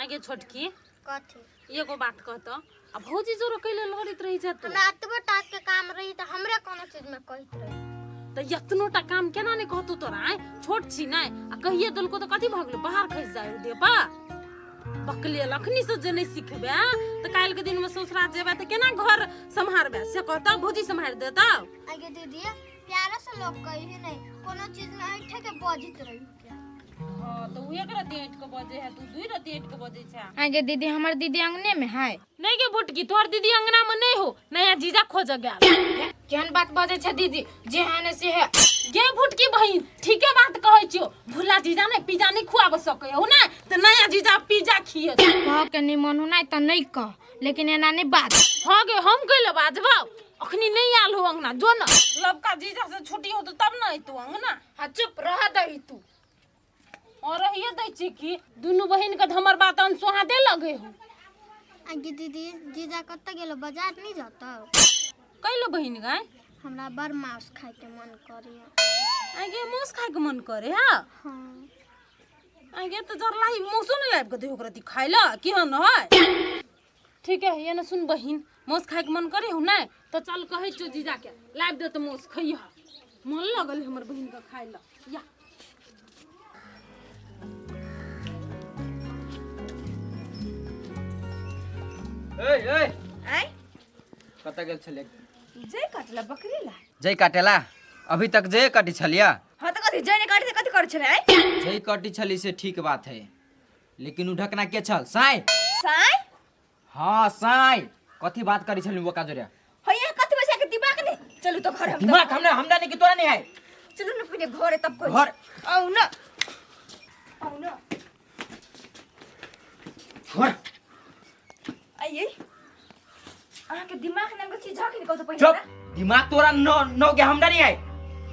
आगे छोटकी। कथी? एगो बात कहतो, आ भौजी जोरो कैले लड़ैत रही छै तू? हमरा एतबो टाक के काम रही तऽ हमरे कोनो चीज में कहैत रही। तऽ एतनो टा काम केना नहि कहतौ तोरा? आँय, छोट छी नहि, आ कहिए देलको तऽ कथी भऽ गेलो, बाहर खसि जाय देपा बकले। अखनी से जे नहि सिखबे तऽ काल्हि के दिन में ससुरा जेबे तऽ केना घर सम्हारबे से कहतौ? भौजी सम्हारि देतौ? आगे दीदी, प्यारो से लोग कही नहीं, कोनो चीज में ऐठे के बजैत रही क्या? हाँ, तऽ उ एक रति ऐंठ के बजे है, तू दुई रति ऐंठ के बजे छै। आगे दीदी, हमर दीदी अंगने में है। नहीं गे भुटकी, तोहर दीदी अंगना में नहीं हो, नया जीजा खोज गेल। केहन बात बजै छै दीदी, जे है ने से है। गे भुटकी बहिन, ठीके बात कहै छियो। भुला जीजा ने पिज्जा नहीं खुआब सकै हो ने, तऽ नया जीजा पिज्जा खिए। कह के नहीं मन होना तऽ नहीं कह, लेकिन एना नहीं बात। हाँ गे, हम कैले बाजबौ? अखनी नहीं आयल हो अंगना, जो न लबका जीजा से छुट्टी हो तो तब न अयतौ अंगना। हाँ, चुप रह दही तू। और रहिए दै छी की दुनू बहिन के हमर बात अनसुहा दे लगे हो। आगे दीदी, जीजा कतऽ गेलो? बाजार नहीं जतौ? कैलो बहिन गाय? हमरा बड़ मांस खाय के मन करैया। आगे मांस खाय के मन करे? हाँ। हाँ। आगे तो जरलाही मौसो ने लाबि के दे ओकरा खाय ला केहन है। ठीक है, ये न सुन बहिन, मांस खाय के मन करे हो ने तो चल कहै छियो जीजा के लाबि दे, तो मांस खइह। मन लगल हमर बहिन के खाय ला। या ए ए। आय। कतऽ गेल छलियै? जय काटला बकरी ला। जय काटेला? अभी तक जय काटी छलिया? हाँ, तऽ कथी जय नहि काटै कथी करै छलै आय? जय काटी छली से ठीक बात है, लेकिन उ ढकना के छल साय? साय? हाँ साय, कथी बात करी छली ओका जोरे? हैया कथी बचा के दिमाग ने, चलू तो घर हम। दिमाग हमरा हमरा नहीं कि तोरा नहीं है। चलू न पहिने घरे तब कहै। घर। आउ न, आउ न। छोड़। आइए, अहाँके दिमाग नाम के चीज झक निकल तो पहिने। चुप, दिमाग तोरा न न के हमरा नहीं है।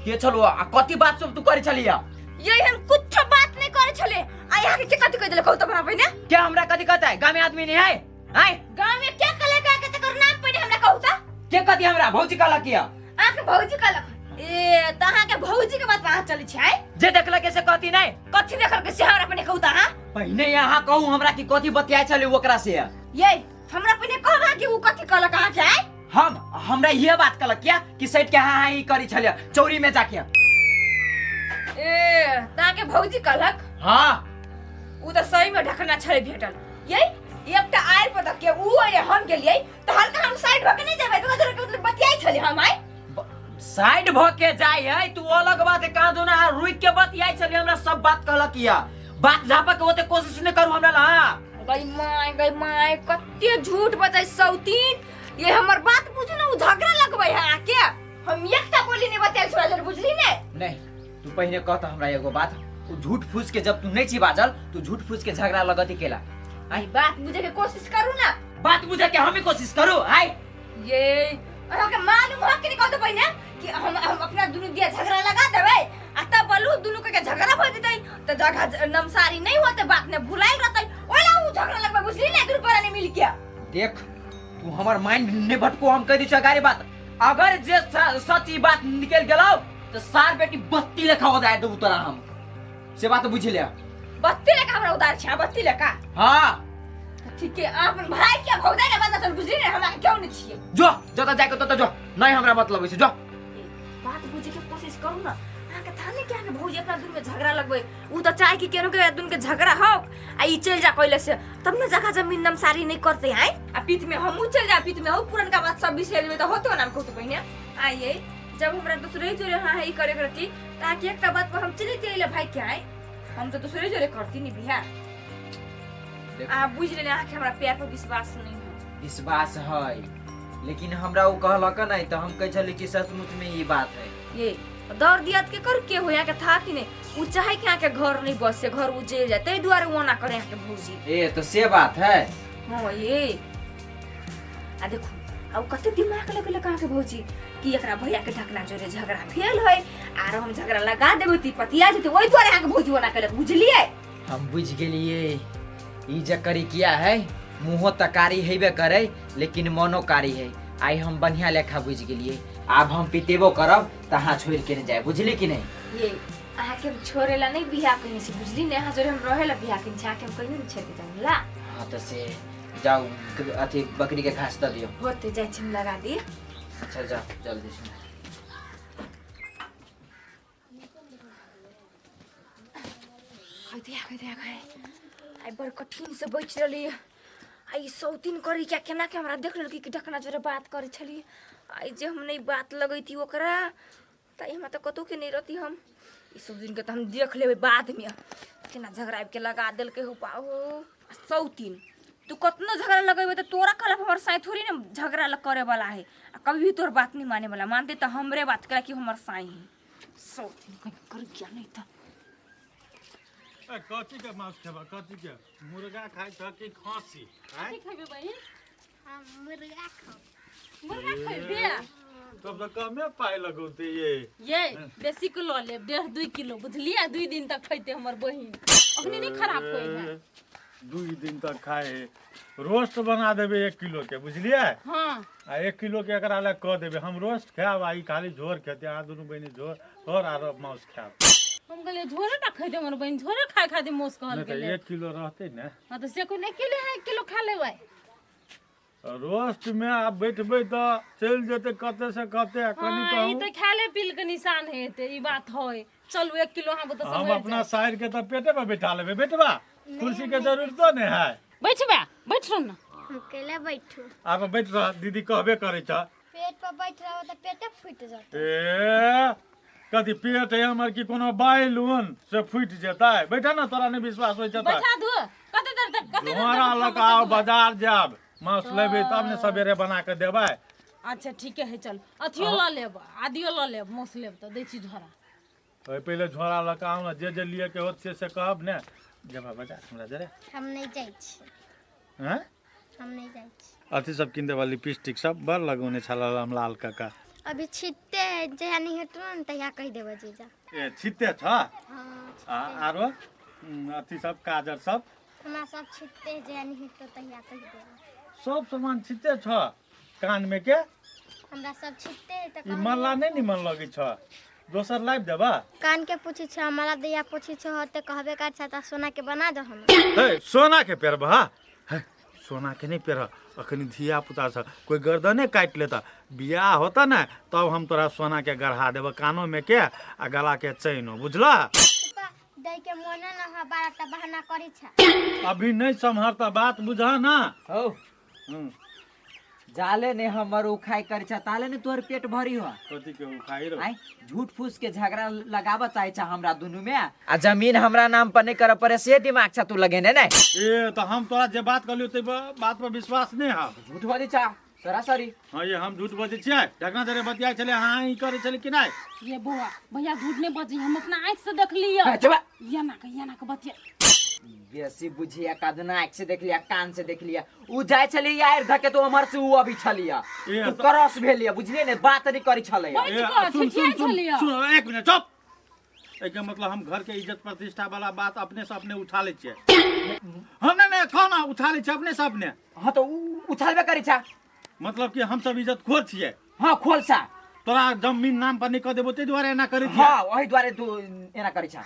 के छलो आ कथी बात सब तू करी छलिया? ये हम कुछ बात नहीं करे छले। आ यहाँ के कथी कह देले कहू तो हमरा पहिने। क्या हमरा कथी कहता है? गाँव में आदमी नहीं है? आय। गांव में क्या कले का के तकर नाम पड़े हमरा कहू ता? के कथी हमरा भौजी कहलक किया? अहाँ के भौजी कहलक? ए त अहाँ के भौजी के बात अहाँ चलै छै? जे देखलक से कहती नहीं। कथी देखल के से हमरा पहिने कहू ता? अहाँ पहिने यहाँ कहू हमरा कि कथी बतियाइ छले ओकरा से। ये हमरा पहिने कहब कि उ कथी कहलक अहाँ के आय? हम हमरा ये बात कहलक क्या कि सैठ के हाँ हाँ ही करी छले चौरी में जाके। ए त अहाँ के भौजी कहलक? हाँ। उ त सही में ढकना छले भेटल। ये एकटा आयल पर के उ ये हम गेलियै त हल्का हम साइड भ के नहीं जेबै त के मतलब बतियाइ छले हम आय। साइड भ के जाय है तू अलग बात है, कहाँ दोना रुक के बतियाइ छले हमरा सब बात कहलक किया। बात झापक के ओते कोशिश नहीं करू हमरा ला। हाँ। गई my, गई माय, कते झूठ बजै सौतीन। ये हमर बात बुझू ने, उ झगड़ा लगबै है आके। हम एकटा बोली नहीं बतियाइ छोड़ा जर, बुझली ने? नहीं, तू पहिने कह त हमरा एगो बात, उ झूठ फूस के जब तू नहीं छी बाजल, तू झूठ फूस के झगड़ा लगती केला? आई बात बुझे के कोशिश करू ना। बात बुझे के हम ही कोशिश करू आई? ये अहाँ के मालूम हो कि नहीं कहते पहिने कि हम अपना दुनू दिया झगड़ा लगा देबै आ तब बोलू दुनू के झगड़ा भ जेतै त जगह नमसारी नहीं होते, बात ने भुलाइल रहतै, ओला उ झगड़ा लगबै, बुझली ने? दुनू परानी मिल के। देख, तू हमर माइंड ने भटको, हम कह दी छो गारी बात, अगर जे सच ई बात निकल गेलौ त सार बेटी बत्ती लेखा हो जाए देबू तोरा हम, से बात बुझ ले। बत्ती लेखा हमरा उदार छै? बत्ती लेखा? हाँ। ठीक है, अपन भाई के भौजाई के बात चल, बुझली ने? हमरा के क्यों नहीं छिए। जो जता जाके तता जो, नहीं हमरा मतलब है, जो। बात बुझे के कोशिश करू ना। अहाँ के था नहीं कि अहाँ के भौजी अपना दुनू में झगड़ा लगबै, उ त चाहे कि केनो के दुनू के झगड़ा हो आ ई चल जा कइले से तब न जगह जमीन नमसारी नहीं करते आए, आ पीत में हमहू चल जा, पीत में हो पुरनका बात सब बिसरि जेबै त होतो ना। कहू त पहिने आइए, जब हमरा दूसरे जोरे हाँ हाँ ई करे के रहती त अहाँ के एकटा बात पर हम चली चले भाई के आए, हम तो दूसरे जोरे करती नहीं बिहार। अहाँ बुझि लेने, अहाँके हमरा प्यार पर विश्वास नहीं है। विश्वास है, लेकिन हमरा उ कहलक नहीं तो हम कहै छली कि सचमुच में ई बात है। ये दौड़ दियात के कर के हो यहाँ के था कि नहीं, उ चाहे कि यहाँ के घर नहीं बसे, घर उजेड़ जाए, ताहि दुआरे वो ना करे यहाँ के भौजी। ए तो से बात है। हाँ ये आ देखू, आ उ कते दिमाग लगेलक अहाँके भौजी कि एकरा भैया के ढकना जोरे झगड़ा भेल है आर हम झगड़ा लगा देबै त ई पतिया जेतै, ओहि दुआरे अहाँके भौजी ओना केलक, बुझलियै? हम बुझ गेलियै, ई जे करी किया है, मुँहो तऽ कारी हेबे करे लेकिन मनो कारी है। आइ हम बढ़िया लेखा बुझ गेलियै, आब हम पितेबो करब तऽ अहाँ छोड़ि के नहि जाय, बुझली कि नहि? ये अहाँके हम छोड़े ला नहीं बियाह कयने छी, बुझली ने? अहाँ जोरे हम रहे ला बियाह कयने छी, अहाँके हम कहियो नहीं छोड़ के जाऊँ ला। तऽ से जाउ अथी बकरी के घास दऽ दियौ। होते जाइ छी हम लगा दी। अच्छा जाउ जल्दी से। खैते खैते खै आइ बड़ कठिन से बचि रहली। आ ई सौतीन करी क्या केना के हमरा देख लेलकै कि ढकना जोरे बात करै छली। आइ जे हम नहि बात लगैती ओकरा तऽ हमरा तऽ कतहु के नहि रहती। हम ई सब दिन के तऽ हम देख लेबै बादमे केना झगड़ा आबि के लगा देलकै हो पाहो। सौतीन तू कतनो झगड़ा लगेबै तऽ तोरा कहलक हमर साँइ थोड़ी ने झगड़ा करे वाला है आ कभी भी तोर बात नहीं माने वाला। मानते तऽ हमरे बात करा कि हमर साँइ है। सौतीन कहीं कर क्या नहीं तऽ। ए, कथी के मांस खेबा? कथी के मुर्गा खाइ छ कि खसी? आँय? की खेबै बहिन? हम मुर्गा खाओ। मुर्गा खेबै? तब तऽ कमे पाइ लगौते ये। ये बेसी के लऽ लेब, 1.5-2 किलो, बुझलियै? 2 दिन तक खैते हमर बहिन, अखनी नहि खराब होइ है। 2 दिन तक खाए है। रोस्ट बना देबै 1 किलो के, बुझलियै? हाँ। आ 1 किलो के एकरा लए कऽ देबै हम रोस्ट खायब आ ई खाली झोर खेतै। अहाँ दुनू बहिनी झोर झोर आरो मांस खायब। हम कहलियै झोरे टा खैते हमर बहिन, झोरे खाय खातिर मोस कहल नहि तऽ गेलै। 1 किलो रहतै ने। हाँ तऽ से कोन 1 किलो है, 1 किलो खा लेबै। रोस्ट में आब बैठबै तऽ चलि जेतै कते से कते। आ कनि हाँ, ई कहू तऽ खाले पील के निशान हेतै, ई बात है। चलू 1 किलो अहाँ तऽ हम सम्हरि अपना जायब। साइर के तऽ पेटे पर बैठा लेबै। बैठबा कुर्सी के जरूरतो नहि है। बैठबा, बैठ रह ना। हम केला बैठू? आब बैठ रह, दीदी कहबे करै छ। पेट पर बैठ रहो तऽ पेटे फूटि जात। ए कथी पेट है हमर कि कोनो बाइलून से फूटि जेतै? बैठा ना, तोरा नहि विश्वास होइ छै तऽ। बैठा दू। कते देर तक, कते देर तक झोरा लऽ कऽ आउ, बाजार जायब, मांस लेबै तब ने सवेरे बना कऽ देबै। अच्छा ठीके है, चल अथियो लऽ लेब, आदियो लऽ लेब, मौस लेब तऽ दै छी झोरा। ओहि पहिले झोरा लऽ कऽ आउ ने, जे जे लिए के होत से से कहब ने। जेबा बाजार हमरा जरे? हम नहीं जाइ छी। हैं? हम नहीं जाइ छी। अथी सब किन देबा, लिपस्टिक सब बड़ लगौने छल रामलाल काका। अभी छिटते है, जहिया नहीं हेतौ ने तहिया कहि देबो जीजा। ए छिटते छ? हाँ। आ आरो अथी सब काजर सब? हमरा सब छिटते है, जहिया नहीं हेतौ तहिया कहि देबो। सब सामान छिटते छ कान में के? हमरा सब छिटते है तऽ ई मल्ला नहीं निमन लगै छ, दोसर लाइब देबा। कान के पूछै छ, मला दैया पूछै छ, होते कहबे कर छ तऽ सोना के बना दहो न। हे सोना के पेरबा? हे सोना के नहीं पेरह, अखनी धिया पुता छ, कोई गर्दने काटि लेता। बियाह होता ने तब हम तोरा सोना के गढ़ा देबो कानो में के आ गला के चैनो, बुझला? दै के मोने न ह, 12 टा बहाना करै छ। अभी नहीं सम्हरता, बात बुझा ना। हौ जाले ने हमर उखाई करै छ ताले ने तोहर पेट भरी हो। कथी के उखाई रो? आय झूठ फूस के झगड़ा लगाबऽ चाहे छ हमरा दुनू में आ जमीन हमरा नाम पर नहीं करऽ पड़े से दिमाग छ तू लगेने ने। ए तऽ हम तोरा जे बात कहलियौ तै बात पर विश्वास नहीं है। झूठ बजै छ सरासरी। हाँ ये हम झूठ बजै छियै? ढकना जरे बतियाइ छलै, हाँ ई करै छलै कि नहि? ये बौआ भैया झूठ नहीं बजी, हम अपना आँख से देख लिया। हे, चुप। ये ना के, ये ना के बतिया। बेसी बुझिया कदना आँख से देख लिया कान से देख लिया। उ जाय छलै यार धके तो उम्हर से उ अभी छलिया। ए, उ क्रॉस भेलिया, बुझलियै ने, बात नहीं करी छलै। बैठ ए, कऽ, सुन, सुन, ठिठियाइ सुन, छलियै। सुन, 1 मिनट चुप। एहिके मतलब हम घर के इज्जत प्रतिष्ठा वाला बात अपने से अपने उठा लै छियै। हम नहीं, नहीं, खाओ ना, उठा लै छियै अपने से अपने। हाँ तो उ उछालबे करी छा। मतलब कि हम सब इज्जत खोर छियै। हाँ खोल सा। तोरा जमीन नाम पर नहीं कह देबो ताहि दुआरे एना करै छियै। हाँ ओहि दुआरे तू एना करी छा।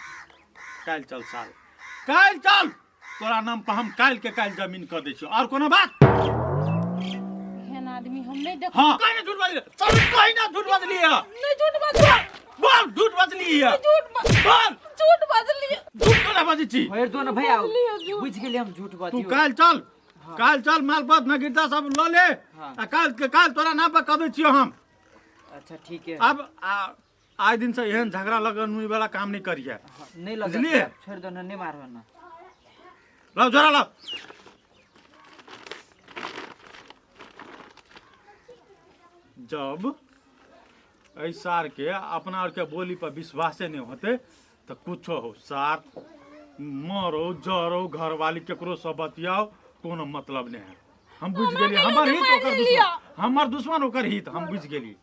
काल्हि चल साल, काल्हि चल, तोरा नाम पर हम काल्हि के काल्हि जमीन कह दै छियौ। और कोनो बात? एहन आदमी हम नहीं देख। हाँ कहीं ना झूठ बजली, चल कहीं ना झूठ बजली है। नहीं झूठ बजली। बोल झूठ बजली है। झूठ बोल झूठ बजली। झूठ कोना बजै छी? भरि दो न भैया, बजली झूठ। बुझि गेलियै हम झूठ तू बजियौ। काल्हि चल, काल्हि चल, माल पत नगिरता सब लऽ ले हाँ। आ काल्हि के काल्हि तोरा नाम पर कह दै छियौ हम। अच्छा ठीक है। अब आइ दिन से एहन झगड़ा लगन वाला काम नहीं करिए। नहीं लगत, बुझलियै? छोड़ दो न, नहीं मारब न। लाओ जरा लाओ। जब एहि सार के अपना आर के बोली पर विश्वासे नहीं होते तो कुछो हो, सार मरो जरो घरवाली केकरो से बतियाओ कोनो मतलब नहीं है। हम बुझ गेलियै, हमर हित ओकर दुश्मन, हमर दुश्मन ओकर हित, हम बुझ गेलियै।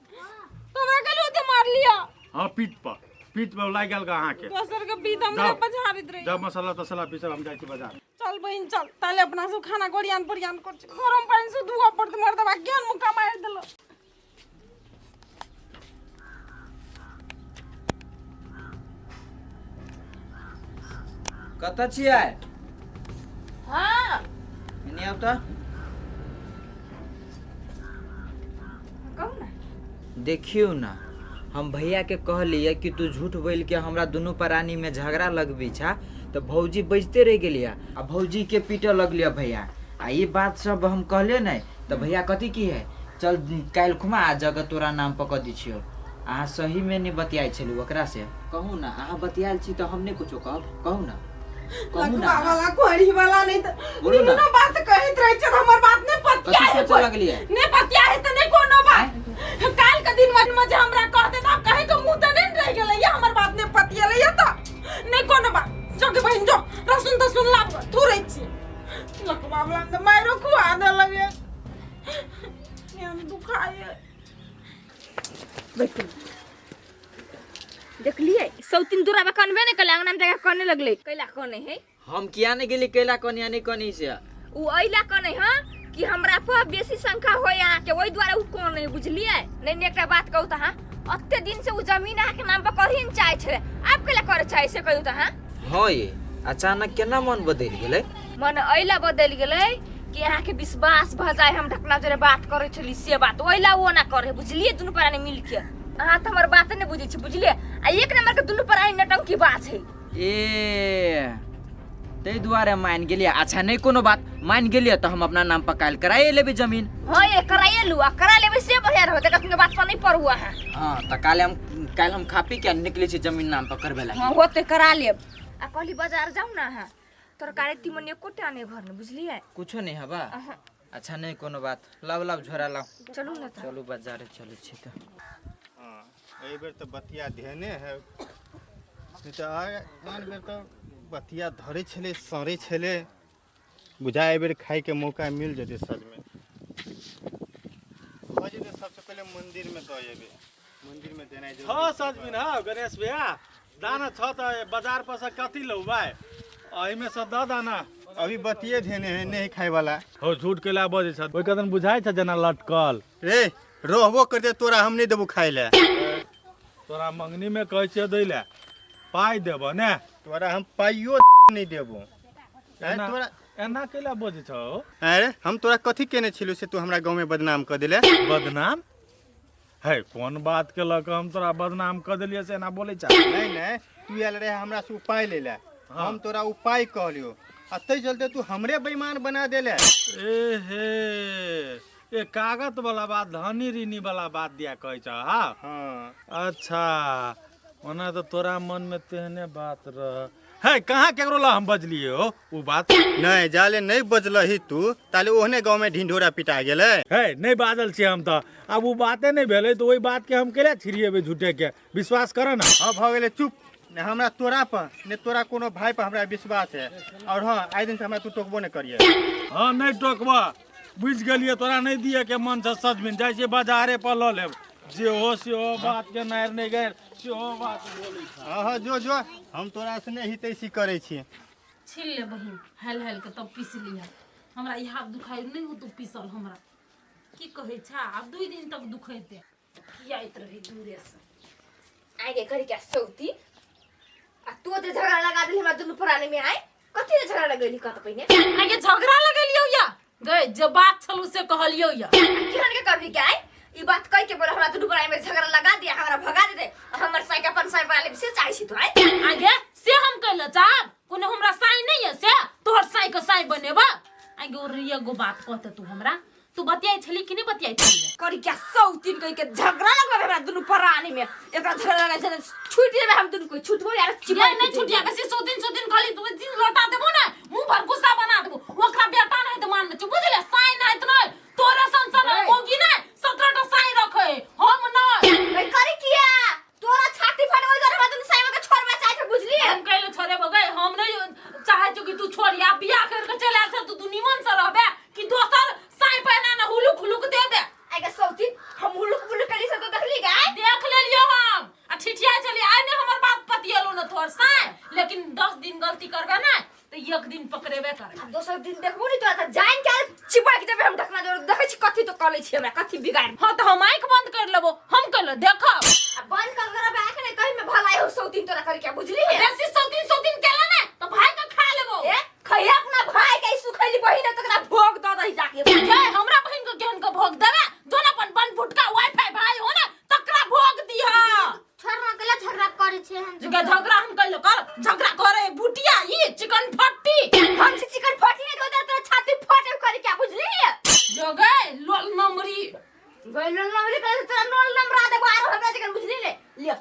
हमरा कहलु ओते मार लिया। हाँ पीठ पर, पीठ पर लागि गेल अहाँके। दोसर के पीठ हमरा जाओ। पछाड़ैत रही। जाओ मसाला तसाला पीसब, हम जाइ छी बाजार। चल बहिन चल, ताले अपना सब खाना गोरियान पोरियान कर छी। गरम पानि से धुआ पड़त मर्दबा ज्ञान मुक्का मारि देलक। कतऽ छियै? हाँ। आउ तऽ। कहू ना। देखियौ ना, हम भैया के कहलियै कि तू झूठ बोल के हमरा दुनू प्राणी में झगड़ा लगबी छा, तऽ भौजी बजते रहि गेलियै आ भौजी के पीटऽ लगलियै भैया। आ ई बात सब हम कहलियै ने तऽ भैया कथी की है, चल काल्हि खुमा आ जगह तोरा नाम पर कऽ दै छियौ। अहाँ सही में नहि बतियाइ छलू ओकरा से? कहू ना, अहाँ बतियाल छी तऽ हम नहि कुछो कहब। कहू ना, कहू ना। लगवा वाला कोहरी वाला नहीं तो बोलू ना। निमनो बात कहैत रहै छै, हमर बात नहि पतिया कथी है। सोचऽ लगलियै? नहि पतिया है तऽ नहि कोनो बात। काल्हि के दिन में जे हमरा कहते तऽ आब कहै के मुँह तऽ नहि ने रहि गेलै। या हमर बात नहि पतियेलै या तऽ नहि कोनो बात। जो के बहिन जो, रसुन तसुन लाब, थुरै छी। लकवा वाला तऽ माइरो खुआ देलक ये। दुखाय। बैठू। देखलियै सौतीन दूरा में कनबे नहि कले, अंगना में जाके कने लगलै। कैला कने है? हम किया नहीं गेली कैला कनी नहीं कनी से? उ अइला कने हँ कि हमरा पर बेसी शंका होय अहाँके, ओहि दुआरे उ कने, बुझलियै? नहि नहि, एकटा बात कहू तऽ अहाँ अते दिन से उ जमीन अहाँके नाम पर करही ने चाहै छलै, आब कैला करे चाहै से कहियौ तऽ अहाँ? हाँ, ये अचानक केना मन बदलि गेलै? मन अइला बदलि गेलै कि अहाँके विश्वास भऽ जाय हम ढकना जोरे बात करै छली से बात, ओहिला ओ ओना करे, बुझलियै? दुनू प्राणी मिलके अहाँ तऽ हमर बात नहि बुझै छी, बुझलियै? आ एक नंबर के दुनू प्राणी नटंकी बात छै। ए ताहि दुआरे मानि गेलियै। अच्छा नहि कोनो बात, मानि गेलियै तऽ हम अपना नाम पर काल्हि कराइए लेबै जमीन। हाँ ये कराइए लू, आ करा लेबै से बढ़िया रहत, एकर बात पर नहि पड़ू अहाँ। हाँ तऽ काल्हि हम खा पी के निकलै छी जमीन नाम पर करबै ला। हाँ होतै, करा लेब। आ कहली बाजार जाउ ने अहाँ, तरकारी तीमन एकोटा नहि घरमे, बुझलियै? कुछो नहि हबा? अच्छा नहि कोनो बात, लाउ लाउ झोरा लाउ। चलू ने तऽ। चलू बाजारे चलै छी तऽ। हाँ, एहि बेर तऽ बतिया धेने है, नहि तऽ आन बेर तऽ बतिया धरै छलै, सड़ै छलै। बुझा एहि बेर खाइके मौका मिल जेतै। सजमे भऽ जेतै, सबसँ पहिले मन्दिरमे दऽ अयबै। मन्दिरमे देनाइ छ जरूरी छै। सजमिन हौ गणेश भैया, दाना छ तऽ बाजार पर से कथी लौबै, एहिमे से दऽ दाना। अभी बतिये धेने है, नहीं खाय वाला। हौ झूठ कैला बजै छ? ओहि कदन बुझाइ छ जेना लटकल। रे रहबो करते, तोरा हम नहीं देबो खाय ले। तोरा मंगनी में कहै छियै दै ले, पाइ देबऽ ने? तोरा हम पाइयो नहीं देबो। एना तोरा एना कैला बजै छ हौ? अरे हम तोरा कथी केने छिलू से तू हमरा गाँव में बदनाम कऽ देले? बदनाम है? कोन बात के लऽ कऽ हम तोरा बदनाम कऽ देलियै से एना बोलै छ? नहीं नहीं, तू आयल रहे हमरा से उपाय ले ले, हम तोरा उपाय कहलियो आ ताहि चलते तू हमरे बेईमान बना देले। ए हे, ए कागत वाला बात, धनी ऋणी वाला बात दिया कहै छ? हाँ। हाँ। अच्छा ओना तऽ तोरा मन में तेहने बात रह है, कहाँ केकरो ला हम बजलियै हो उ बात? नहीं, जाले नहीं बजलही तू ताले ओहने गाँव में ढिंढोरा पिटा गेलै। है नहीं बाजल छियै हम तऽ, आब उ बाते नहीं भेलै तऽ ओहि बात के हम केला छिड़िएबै झूठे के? विश्वास कर ना। हाँ भऽ गेलै, चुप। ने हमरा तोरा पर ने तोरा कोनो भाई पर हमरा विश्वास है। और हाँ, आइ दिन से हमरा तू टोकबो नहीं करिए। हाँ नहीं टोकबा, बुझि गेलियै। तोरा नहीं दिए के मन से सजमिन, जाइ छियै बाजारे पर लऽ लेब। जे हो से हो, बात के नारि नहि गैर से हो बात बोलै छ। हाँ हाँ, जो जो, हम तोरा से नहीं हितैषी करै छी। छील ले बहिन हाल हाल के, तब पीस लिह। हमरा ई हाथ दुखाइ नहि होतौ पीसल। हमरा की कहै छ, आब 2 दिन तक दुखैते खियाइत रही दूरे से। आगे करी क्या सौती, आ तू जे झगड़ा लगा देली हमरा दुनू प्राणी में, आय कथी ले झगड़ा लगेली कत पहिने? आगे झगड़ा लगेलियौ या गए, जे बात छलू से कहलियौ या। केहन के कभी के आय ई बात कह के बोले हमरा दुनू प्राणी में झगड़ा लगा दिया, हमरा भगा दे दे, आ हमर साई के अपन साई बना लेब से चाहै छी तू आय? आगे से हम कहले चाहब कोनो हमरा साई नहीं है से तोहर साई के साई बनेबा? आगे और एगो बात कहते तू हमरा, तू बतियाई छली कि नहीं बतियाई छली? करी क्या सौतीन कह के झगड़ा लगबे हमरा दुनू प्राणी में, एकरा झगड़ा लगा छै छूट देबे हम दुनू को, छूटबो यार। ये नहीं छुटिया के से सौ दिन खाली तू दिन लौटा देबो ना, मुंह भर गुस्सा बना देबो। ओकरा बेटा नहीं त मान छी, बुझले? साई नहीं त नहीं, तोरा सन सन मौगी नहीं 17 टा साई रखे, हम नहीं। ए करी किया तोरा छाती फाट ओइ दुआरे हमरा दुनू साई के छोड़बा चाहै छै, बुझलिए? हम कहले छोड़े गए, हम नहीं चाहे छौ कि तू छोड़िया। बियाह कर के चल आयल छ तू निमन से रहबे कि दोसर साई पहना ना हुलुक हुलुक देबे? आइ सौतीन हम हुलुक बुलुक कली से तो देखली गाय? देख लेलियो हम आ ठिठिया चली आइ ने हमर बात पतियलो न तोहर साई, लेकिन 10 दिन गलती करबे ना तो एक दिन पकड़ेबे करबे। आ दोसर दिन देखबो नी तोरा त जान के चिपक देबे हम ढकना जोर। देखै छी कथी तो कलै छी, हमरा कथी बिगाड़। हाँ तो हम आँख बंद कर लेबो, हम कहलो देखब। आ बंद कर कर आँख नहीं तही में भलाई हो सौतीन तोरा करी क्या, बुझली है? बेसी सौतीन सौतीन केला ना तो भाई का खा लेबो। ए खैया अपना भाई के, सुखैली बहिन तकरा भोग द दही जाके। ये हमरा बहिन के केहन के भोग देबे जोन अपन बन फुटका वाईफाई भाई हो ना तकरा भोग दिहा। छोड़ ना, केला झगड़ा करे छे हम? झगड़ा झगड़ा हम कइलो कर झगड़ा करे भुटिया ई चिकन फट्टी। हम से चिकन फटी नहीं होता तोरा छाती फटे करे क्या बुझली? जोगे लोल नमरी। गइल नमरी करे तोरा नोल नमरा देबो आरो हमरा चिकन बुझली ने। ले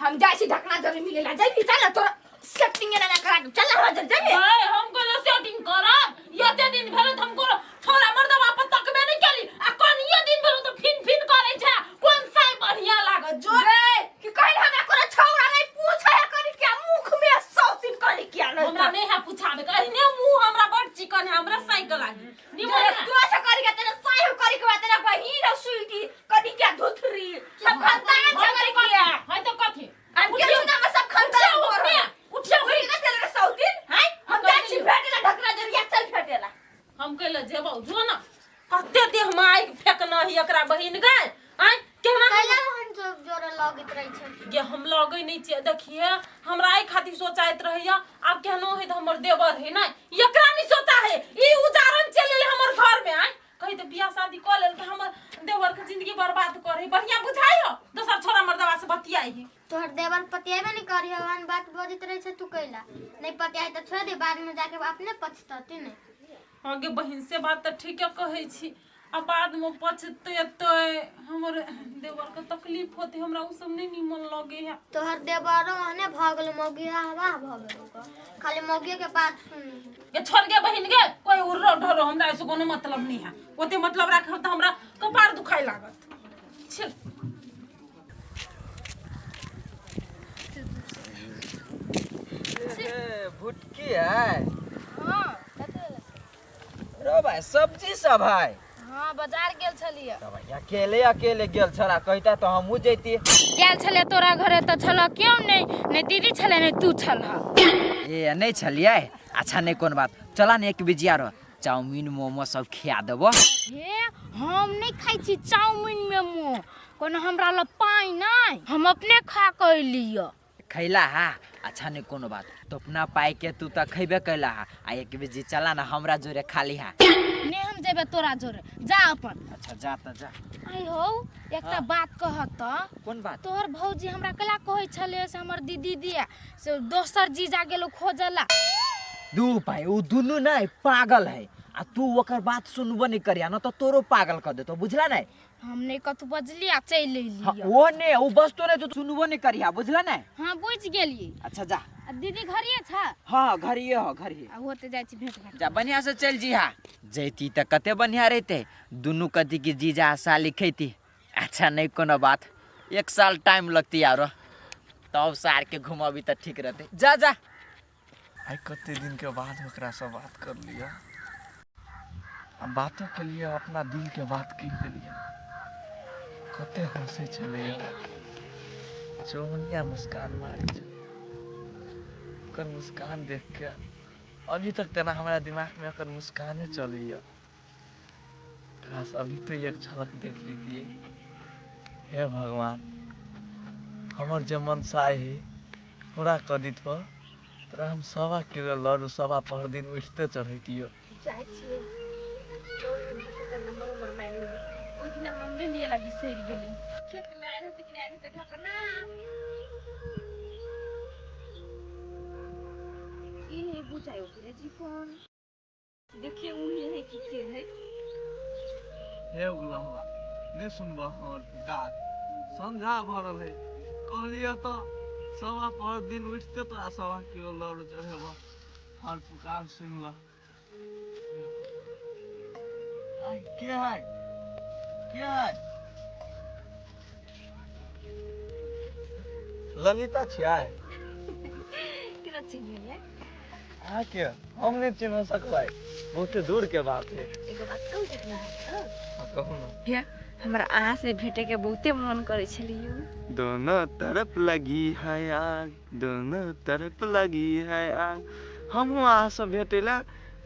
हम जाइ छी ढकना जरी मिलेला जाइबी चल तोरा सेटिंग ना करा दे चल हमरा जल जाइबी। ए हम कहलो सेटिंग करब एते दिन भेल त हम कोनो छोरा मर्दवा पर तकबे नहीं केली आ कोन ये दिन भेल त फिन फिन करे छे कोन साई बढ़िया लागत जो रे कि कहिन हमरा कोनो छौरा नहीं पूछे करी क्या मुख में सौतीन करी क्या नहीं हमरा नहीं है पूछाबे कहिने मुंह हमरा बड़ चिकन है हमरा साई के लागी निमन है। तू ऐसा करी के तेरे साई करी के तेरे बहिन और सुईटी करी क्या धुथरी सब खानदान से करी क्या है तो कथी हम के सुना में सब खानदान उठिया उठिया उठी के चल रे सौतीन हैं हम जाइ छी भेटेला ढकना जरिया चल भेटेला। हम कहले जेबौ जो ना कते देह में आगि फेकना ही एकरा बहिन गए आय केना कैला हम सब जोरे लगैत रहे छे? गे हम लगै नहीं छियै देखिए हमरा एहि खातिर सोचाइत रहैया आब केहनो है त हमर देवर है ना एकरा नहीं सोचा है ई उजारन चलि एलै हमर घर में आय कही त बियाह शादी कऽ लेल त हमर देवर के जिंदगी बर्बाद करे बढ़िया बुझाइ हो दोसर छोरा मर्दवा से बतियाइ है। तोहर देवर पतियाबे नहीं करी हवन बात बजैत रहे छे तू कैला नहीं पतियाई त छोड़ दे बाद में जाके अपने पछतती नहीं। आगे बहिन से बात त ठीके कहै छी आ बाद में पछतेतै हमर देवर के तकलीफ होते हमरा उ सब नहीं निमन लगे है। तोहर देवरो ओहने भ गेल मौगी हवा भ गेल ओकर खाली मौगी के बात सुनी। ये छोड़ गे बहिन गे कोई उर्रो ढोरो हमरा ऐसे कोनो मतलब नहीं है ओते मतलब राखब त हमरा कपार दुखाय लागत। छिल भुटकी है रो भाई सब्जी सब है। हाँ बाजार गेल छलियै। तब अकेले अकेले गेल छला कहता तो हमहू जैती। गेल छलियै तोरा घरे त छल क्यों नहीं नहीं दीदी छले नहीं तू छल। ए नहीं छलियै अच्छा नहीं कोन बात चला ने एक बिजिया रह चाउमीन मोमो सब खिया देबो। हे हम नहीं खाइ छी चाउमीन मोमो कोनो हमरा ल पाइ नहीं हम अपने खा के अइलियै। खैला हा अच्छा नहीं कोनो बात तो अपना पाई के तू त खैबे कैला हा आ एक बेजी चला ना हमरा जोरे खाली हा। ने हम जेबे तोरा जोरे जा अपन। अच्छा जा त जा। आई हो एकटा बात कहत त। कोन बात? तोहर भौजी हमरा कला कहै छले से हमर दीदी दिया से दोसर जीजा गेलो खोजला। दू भाई उ दुनू नहीं पागल है आ तू ओकर बात सुनबो नहीं करिया न त तोरो पागल कर देतो बुझला नहीं? हम नहीं कतौ बजली आ चलि एलियै। वो ने उ बस तो नहीं तू सुनबो नहीं करिया बुझला नहीं? हाँ बुझ गेलियै। अच्छा जा। आ दीदी घरिये छ? हाँ घरिये हो घरिये। आ होते जाइ छी भेंट घाट। जा बढ़िया से चल जी हा जैती त कते बढ़िया रहते दुनू कथी की जीजा साली खैती। अच्छा नहीं कोनो बात एक साल टाइम लगती यारो तब सार के घुमाबी त ठीक रहते। जा जा। आई कते दिन के बाद ओकरा से बात कर लिया आ बातों के लिए अपना दिल के बात कह देलिए कते हंसे छलै चौमनिया मुस्कान मारे छलै ओकर मुस्कान देख के अभी तक तेना हमरा दिमाग में ओकर मुस्काने चलैया। खास अभी तो एक झलक देख लीजिए। हे भगवान हमर जे मनसा है पूरा कर दित पर तोरा हम 1.25 किलो लड्डू 1.25 पहर दिन उठते चढ़ैतियो। देखिए उही है कि के है। हे उगलम्बा नहीं सुनबा हमर पुकार संझा भरल है कहलिए तो 1.25 पहर दिन उठते तोरा 1.25 किलो लड्डू चढ़ेबो हर पुकार सुनल। के है के है? ललिता छियै? केना चिन्हलियै? अहाँ के हम नहीं चिन्ह सकबै बहुते दूर के बात है। एगो बात कहू जखना? हाँ कहू ना। हे हमरा अहाँ से भेटे के बहुते मन करै छलियै। दोनों तरफ लगी है आग दोनों तरफ लगी है आग। हमहूँ अहाँ से भेटैला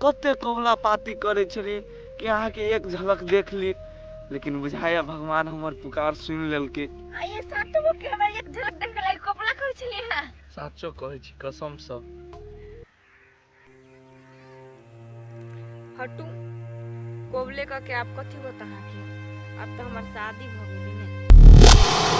कते कबला पाती करै छलियै कि अहाँ के एक झलक देख ली लेकिन बुझाया भगवान हमर पुकार सुनि लेलकै। आइए सातो के हमरा एक झलक देख के लागि कबला करै छलियै हां। साचो कहै छी कसम से। हटू कोबले कऽ के आब कथी होत अहाँके? आब तऽ हमर शादी भऽ गेलै ने।